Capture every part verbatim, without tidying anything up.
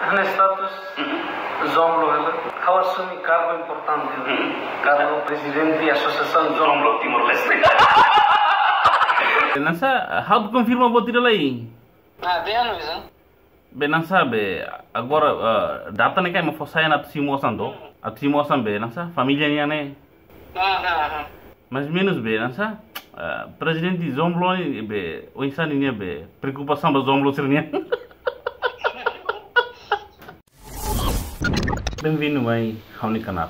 Ha'u-nia status, João Blo hela, ha'u asumi kargu importante, kargu prezidente Asosiasaun João Blo Timor-Leste. Nasa, ha'u konfirma buat ida lai. Ah, de ano, bisa? Be nasa be, agora, ah, data ne'e karik ema fó sai ona atu simu osan to. Atu simu osan be nasa, família nian ne'e. Ah, ah, ah. Mais menus be nasa, ah, prezidente João Blo ne'e be, oinsá ninia be, preokupasaun ba João Blo sira-nian. Benvindu mai ha'u-nia kanál.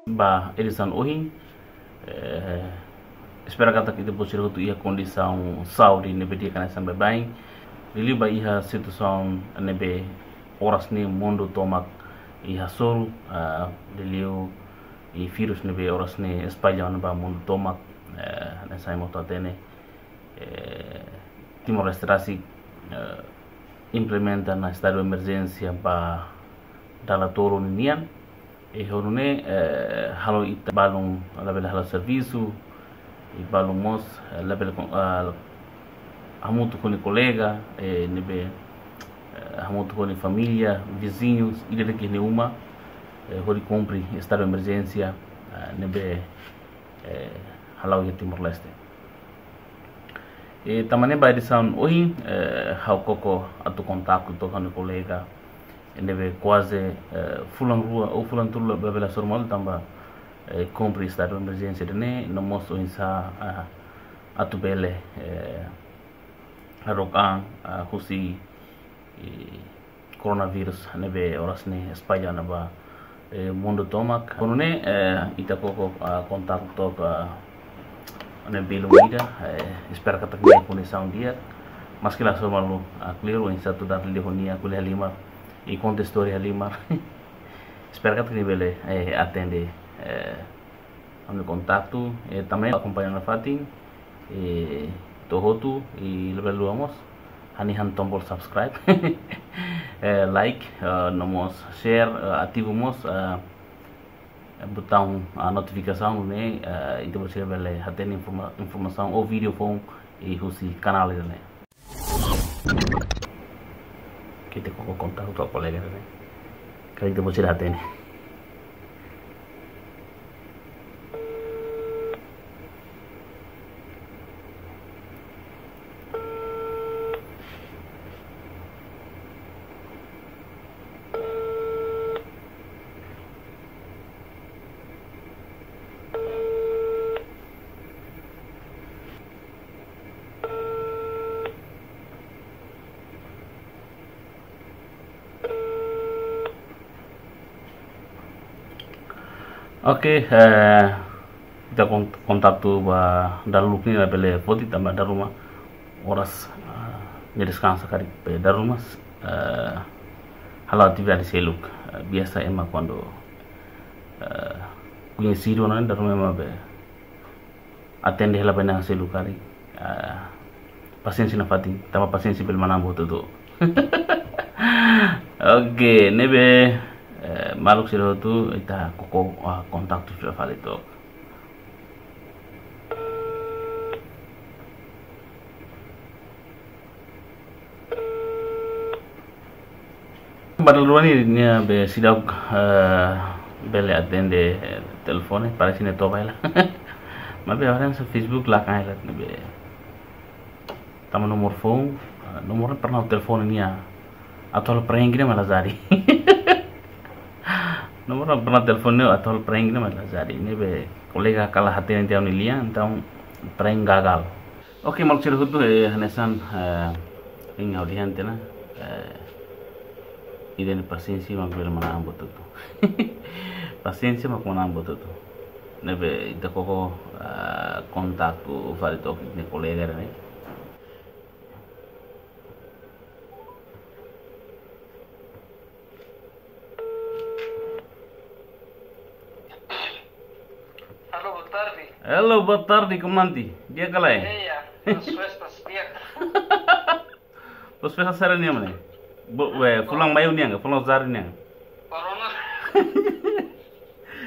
Ba edisaun ohin, eh, espera katak ita-boot sira hotu iha kondisaun saúde ne'ebé di'ak hanesan baibain. Liuliu ba iha situasaun ne'ebé oras ne'e mundu tomak iha hasoru, ah, liuliu i vírus ne'ebé oras ne'e espalla ona ba mundu tomak, eh, hanesan ema hotu hatene, eh, Timor-Leste rasik, eh, implementa ona estadu emerjénsia ba dala tolu ninian. I ho nune'e, eh, halo ita balun labele halo servisu, i balun mós, eh, labele kon-, ah, hamutuk ho nia kolega, eh, ne'ebé, eh, hamutuk ho nia família, viziñus, ida-idak iha nia uma, eh, hodi kumpre estadu emerjénsia, eh, ne'ebé, eh, hala'o iha Timor-Leste. I tanba ne'e ba edisaun ohin, eh, ha'u koko atu kontaktu to'ok ha'u-nia kolega, ne'ebé kuaze, eh, fulan rua ou fulan tolu labele hasoru malu tanba, eh, kumpre estadu emerjénsia ida-ne'e, no mós oinsá, ah, atu bele, eh, harook an, ah, husi, eh, koronavírus ne'ebé oras ne'e espalla ona ba, eh, mundu tomak. Ho nune'e, eh, ita koko, ah, kontaktu to'ok, ah, ha'u-nia belun ida, eh, espera katak nia kondisaun di'ak. Maski la hasoru malu, ah, klaru, oinsá atu dada liu ho nia, ko'alia halimar, i konta istória halimar. Espera katak nia bele, eh, atende, eh, ami kontaktu, eh, tanba ne'e akompaña nafatin, eh, ita hotu, i labele haluha mós hanehan tombol subscribe, eh, like, eh, no mós share, eh, ativa mós, eh, butaun, ah, notifikasaun ne'e, eh, ita-boot sira bele hatene informa-, informasaun ou vídeo foun, i husi kanál ida-ne'e. Ita koko kontaktu ho kolega ne'e. Karik ita-boot sira hatene. Oke, eh, ita kon-, kontaktu ba dala uluk ne'e labele foti tanba dala ruma oras, eh, nia deskansa karik, be dala ruma, eh, hala'o atividade seluk. Eh, biasa ema kuandu, eh, koñesidu ona dala ruma ema be atende hela ba inan seluk karik. Ah, pasiénsia nafatin, tanba pasiénsia bele manán ba hotu-hotu. Oke, ne'ebé, eh, maluk sira hotu, ita koko, ah, kontaktu fila fali to'ok. Ba dala rua ne'e nia be seidauk, eh, bele atende, eh, telefone, parese nia toba hela. Maibé agora hanesan Facebook lakan hela, ne'ebé tama nomor phone, eh, nomor pernah telefone nia atu halo prank ne'e mak la jadi. Nomor pernah telefone nia atu halo prank ne'e mak la jadi. Ne'ebé kolega kala hatene tiha nia lian, entaun prank gagal. Oke, maluk sira hotu, eh, hanesan, eh, ohin ha'u dehan tiha ona, eh, ida-ne'e pasiénsia mak bele manán ba hotu-hotu. Pasiénsia mak manán ba hotu-hotu. Ne'ebé ita koko, eh, kontaktu fali to'ok ita-nia kolega ne'e. Alô, boa tarde. Hello, boa tarde, komandante. Di'ak ka lae? Iya, boas festas, di'ak. Boas festas sira-ne'e, maun? Bo, we, fulan maiu nian, fulan zari nian. Corona.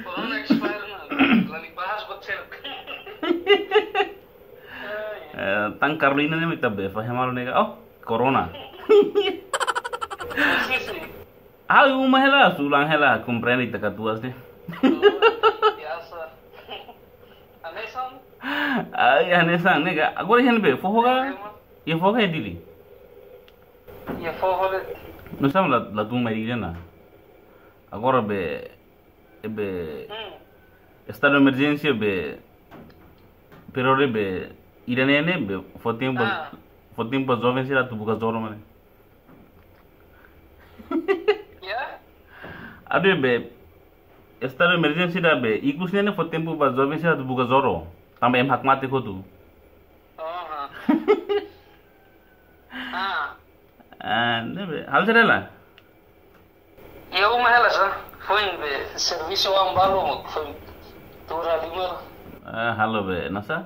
Corona expire ona. Lani bahas bocor. Eh, tan Carolina ne'e ita be, faham malu nega. Oh, corona. Sim, sim. Ah, uma hela, sulan hela, komprende ita katuas ne'e. Oh, biasa. Hanesan? Ah, ya hanesan, nega. Agora iha ne'ebé, foho ka? Iha foho ka iha Dili? Iha foho le. Nusá mak la, la tun mai Dili ona. Agora be, be, hmm, estadu emerjénsia be, períodu be, ida-ne'e ne'e be, fó tempu, ah, fó tempu ba joven sira atu buka joru mane. Ya? Adu be, estadu emerjénsia ida be, ikus ne'e ne'e fó tempu ba joven sira atu buka joru. Tanba ema hakmatek hotu. Aha. Ah. Ah, ne'ebé. Halo sira hela? Iha uma hela sá. Foin be servisu oan balu mak foin tuur halimar. Ah, halo be, nusá?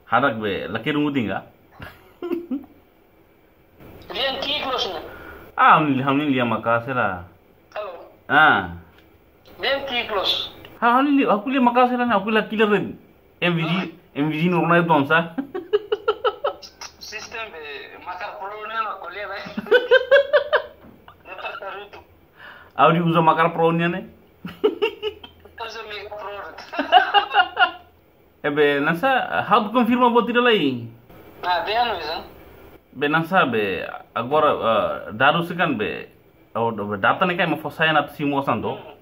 Hadak be, laki rungu tingga. Lian ki'ik loos ne'e? Ah, ha'u-nia, ha'u-nia lian maka'as hela. Halo. Ah. Lian ki'ik loos. Ha, ha'u-nia li-, ha'u-nia lian maka'as hela, ha'u-nia la kilar ren. M V D, ah, M V D normal itu sá. Sistem be makar pro ne'e la ko'alia lai. Dapat karutu. Ha'u-nia uza makar pro nian ne'e. Uza makar pro. Eh be, nusá, ha'u konfirma buat ida lai. Ah, be anu bisa. Be nusá be, agora, eh, dadus kan be, oh, be data ne'e kan ema fó sai ona atu simu osan to. Hmm.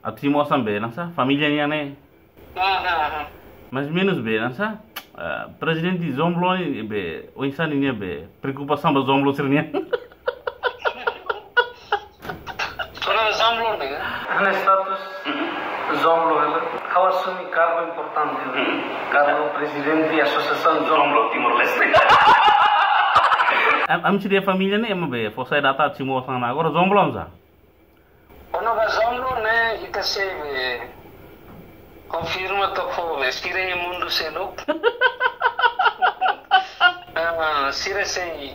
Atu simu osan be, nusá, família nian ne'e. Ah, ah, ah. Mais menus be, nusá, eh, prezidente João Blo ne'e be, oinsá ninia be, preokupasaun ba João Blo sira-nian. Kona-ba João Blo ne'e? Ha'u-nia status João Blo hela. Ha'u asumi kargu importante. Hmm. Kargu prezidente Asosiasaun João Blo Timor-Leste. Am, ami sira família ne'e ema be, fó sai data simu osan ona. Agora João Blo oinsá? Kona-ba João Blo ne'e, ita sei be konfirma to'o fó be, sira iha mundu seluk. Ah, sira sei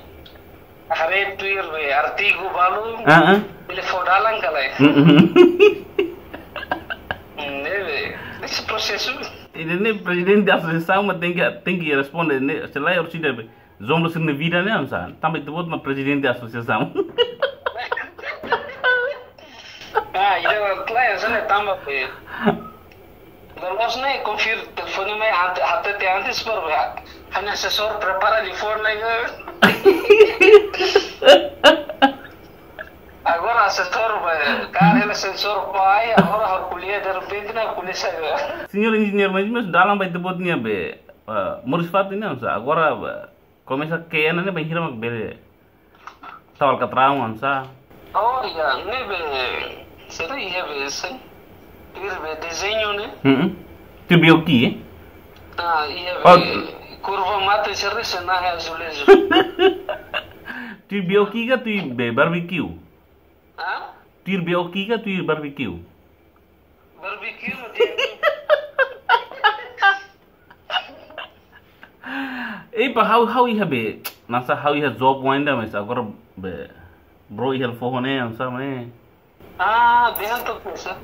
haree tuir be artigu balu. Ah, ah. Bele fó dalan ka lae. Mm, mm. Hmm, ne'ebé, esse processo. Ida-ne'e prezidente da asosiasaun, mas tenke, tenke responde, ne'e, se lae orsida be. João Blo sira-nia vida ne'e oinsá. Tanba ita-boot mak prezidente asosiasaun. Ah, ida-ne'e klaru, hanesan ne'e tanba be. Loloos ne'e konfirma telefone mai ante, hatete antes para be. Ha'u-nia asesór prepara telefone ne'e. Agora asesór be, kaer hela sensór pai, agora ha'u ko'alia derrepente ne'e ko'alia sai. Señór enjeñeiru, mais, mais dalan ba ita-boot nian be, eh, moris fatin ne'e oinsá. Agora be, komesa ke'e ona ne'e bainhira mak bele tau alkatraun oinsá. Oh, ya, ne'ebé, sira iha be, sin. Tuir be dezeñu ne'e. Mm-mm. Tuir be o ki, eh? Ah, iha be, oh, kurva mate sira sei nahe azuleju. Tuir be o ki ka tuir be barbecue? Hah? Tuir be o ki ka tuir barbecue? Barbecue, dia. Ei, pá, ha'u, ha'u iha be, nusá ha'u iha job ainda, mas agora be, bro iha foho ne'e, nusá mai. Ah, be han to kusa.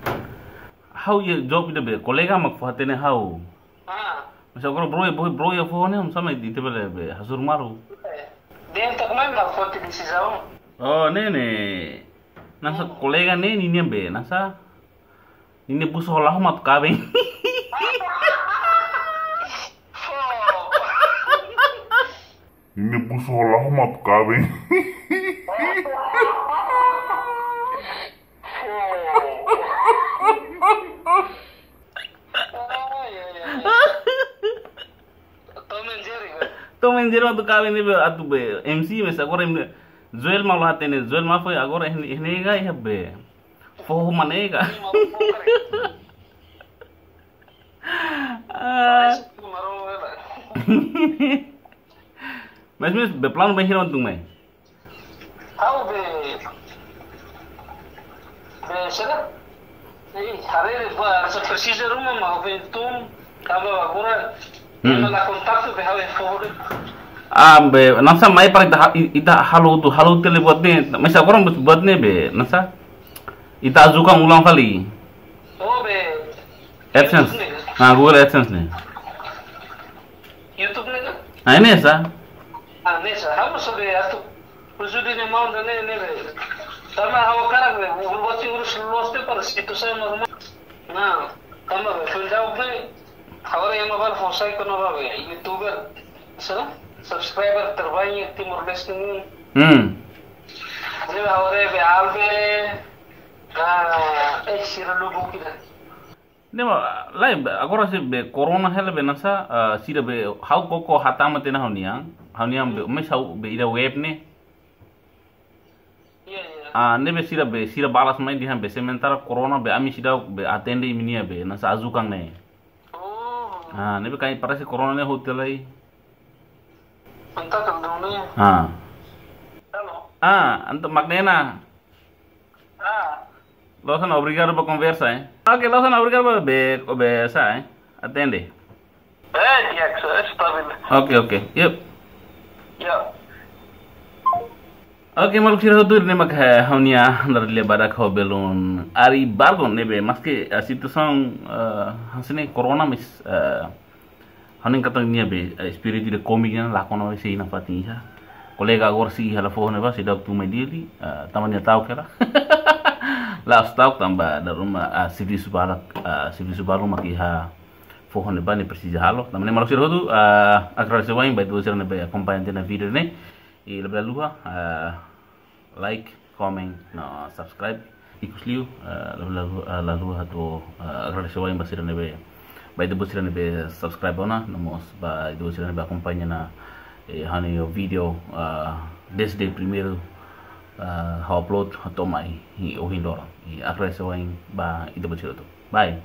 Ha'u iha job ida be, kolega mak fó hatene ha'u. Ah. Mas agora bro, bro, bro iha foho ne'e, nusá mai ita bele be, hasoru malu. Be han to mai mak foti desizaun. Oh, ne'e ne'e. Nusá kolega ne'e, ninia be, nusá. Ninia busu hola ho mak atu kaben. Ninia busu hola ho mak atu kaben. Tom and Jerry, kan? Tom and Jerry mak atu kaben ne'e be atu be M C, mas agora em-, Joel malu hatene, Joel mak foin agora iha ne'e, iha ne'e ka iha be. Foho mak ne'e ka. Ah. Mas, mas, be planu bainhira mak tun mai? Ha'u be, be sira. Ei, haree ba, rasa presiza ruma mak be tun, tanba agora, hmm, ema la kontaktu be ha'u foho. Ah, be, nasa mai para ita ha-, i-, ita halo tu, halo tele buat ne'e, masa agora buat ne'e be, nasa. Ita ajukan ulang fali. Oh, be. AdSense. YouTube ne'e. Ah, Google AdSense ne'e. YouTube ne'e kan? Ah, ne'e sá. Ah, ne'e sá. Ha'u só be atu. Khusus di ne'e mau dan ne'e, ne'e be. Sama ha'u hakarak be, buat urus loos de'it para situ saya normal. Nah, tanba be, pun jauh be, agora yang mobile phone saya kena be, YouTuber, so, subscriber terbanyak Timor Leste ini. Hmm. Ini agora be, albe, ah, eh, sira lubuk kita. Ne'e mak, lae, be, agora se be corona hela be nasa, ah, sira be, ha'u koko hatama tiha ona ha'u-nian, ha'u-nian be, hmm, mesa be ida web ne'e. Iya, iya. Ah, ne'ebé sira be, sira balas mai dehan be, sementara corona be, ami seidauk be atende imi-nia be, nasa ajukan ne'e. Oh. Ah, ne'ebé karik parese corona ne'e hotu lai. Entaun kan dong ne'e. Ah. Halo. Ah, entaun Magdalena. Ah. Loos ona, obrigadu ba konversa, eh. Oke, loos ona, obrigadu ba be, be sá, eh. Atende. Eh, di'ak, so, eh, stabil. Oke, oke. Yep. Ya. Oke, maluk sira hotu, ne'e mak, eh, ha'u-nia andar lia badak ho belun ari bargon ne'ebé, maski, eh, situasaun, eh, hanesan ne'e corona, mas, eh, ha'u-nia katak nia be, eh, espíritu de komik ne'e lakon ona sei iha fatin iha. Kolega agora sei iha la foho ne'ebá, seidauk tun mai Dili, eh, tanba nia ta'uk hela. La'ós ta'uk tanba dala ruma, ah, servisu barak, ah, servisu balu mak iha foho ne'ebá nia presiza halo. Tanba ne'e maluk sira hotu, ah, agradese wa'in ba ita-boot sira ne'ebé akompaña tiha ona vídeo ne'e. I labele haluha, ah, like, comment, no subscribe. Ikus liu, ah, labele haluha, ah, haluha atu, ah, agradese wa'in ba sira ne'ebé, ba ita-boot sira ne'ebé subscribe ona, no mós ba ita-boot sira ne'ebé akompaña ona, eh, ha'u-nia vídeo, ah, dezde primeiru, ah, ha'u upload to'o mai, i ohin loron. I agradese wa'in ba ita-boot sira hotu. Bye.